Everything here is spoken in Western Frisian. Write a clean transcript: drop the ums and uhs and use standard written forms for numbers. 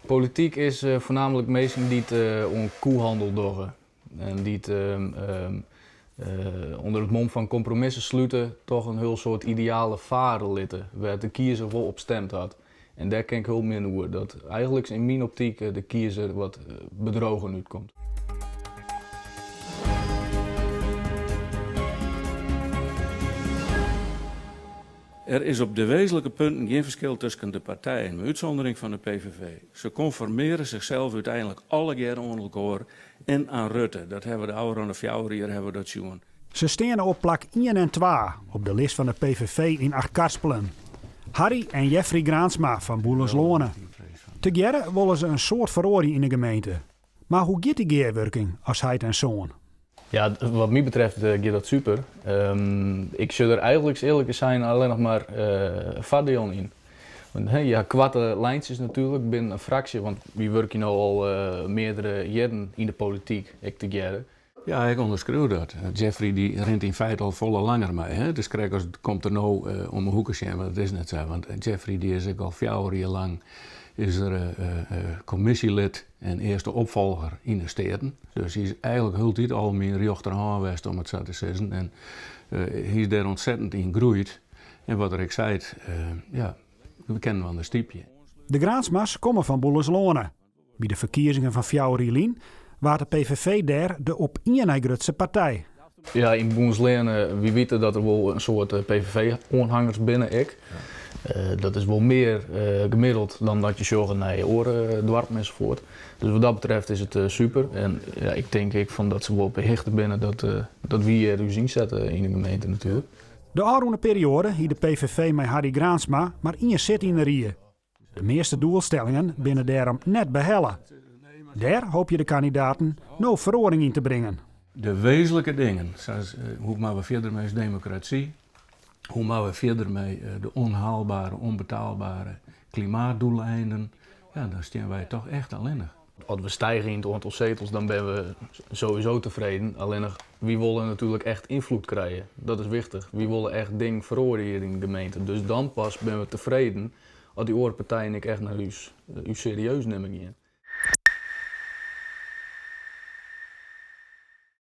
Polityk is foarnaamlik minsken dy't oan koehandel dogge en dy't ûnder it mom fan kompromissen slute toch in hiel soad idealen fare litte wêr't de kiezer wol op stemd hat. En dêr kin ik hiel min oer, dat eigenliks yn myn optyk de kiezer wat bedrogen útkomt. Er is op de wezenlijke punten geen verschil tussen de partijen, met uitzondering van de PVV. Ze conformeren zichzelf uiteindelijk allegear oan elkoar en aan Rutte. Dat hawwe we de ôfrûne 4 jier hawwe we dat sjoen. Se steane op plak ien en twa op de list fan de PVV yn Achtkarspelen. Harry en Jeffrey Graansma fan Boelensloane. Tegearre wolle se in soad feroarje yn de gemeente. Mar hoe giet dy gearwurking as heit en soan? Ja, wat my betreft giet dat super. Ik sjoch der eigenliks earlik te sein allinnich mar foardielen yn. Want je ha koarte lijntsjes natuerlik binnen in fraksje, want wy wurkje no al meardere jierren yn de polityk ek tegearre. Ja, ik ûnderskriuw dat. Jeffrey dy rint yn feite al folle langer mei. Hè? Dus krekt as komt er no om 'e hoeke sjen, mar dat is net sa. Want Jeffrey dy is ek al 4 jier lang is er kommisjelid en earste opfolger yn de Steaten. Dus hy is eigenlik hieltyd al myn rjochterhân west, om it sa te sizzen. En hy is dêr ontzettend yn groeid. En wat er ek seit, ja, we kinne inoar stypje. De Graansma's komme fan Boelensloane. By de ferkiezingen fan 4 jier lyn waard de PVV dêr de op ien nei grutste partij. Ja, yn Boelensloane, wy witte dat der wol in soad PVV-oanhangers binne ek. Dat is wol mear gemiddeld dan dat je sjogge nei oare doarpen ensafuort. Dus wat dat betreft is it super. En ja, ik tink ek fan dat se wol op 'e hichte binne dat wy hjir ús ynsette yn de gemeente natuerlik. De ôfrûne perioade hie de PVV mei Harry Graansma mar ien sit yn de rie. De measte doelstellingen binne dêrom net behelle. Dêr hoopje de kandidaten no feroaring yn te bringen. De wezenlijke dingen, sa as hoe moatte we fierder mei ús demokrasy, hoe moatte we fierder mei de onhaalbare, onbetaalbare klimaatdoeleinden, ja, dan stean wy toch echt allinnich. As we stige yn it oantal setels, dan binne we sowieso tefreden. Allinnich, wy wolle natuerlik echt ynfloed krije. Dat is wichtich. Wy wolle echt dingen feroarje hjir yn de gemeente. Dus dan pas binne we tefreden as dy oare partijen ek echt nei ús, ús serieus nimmen gean.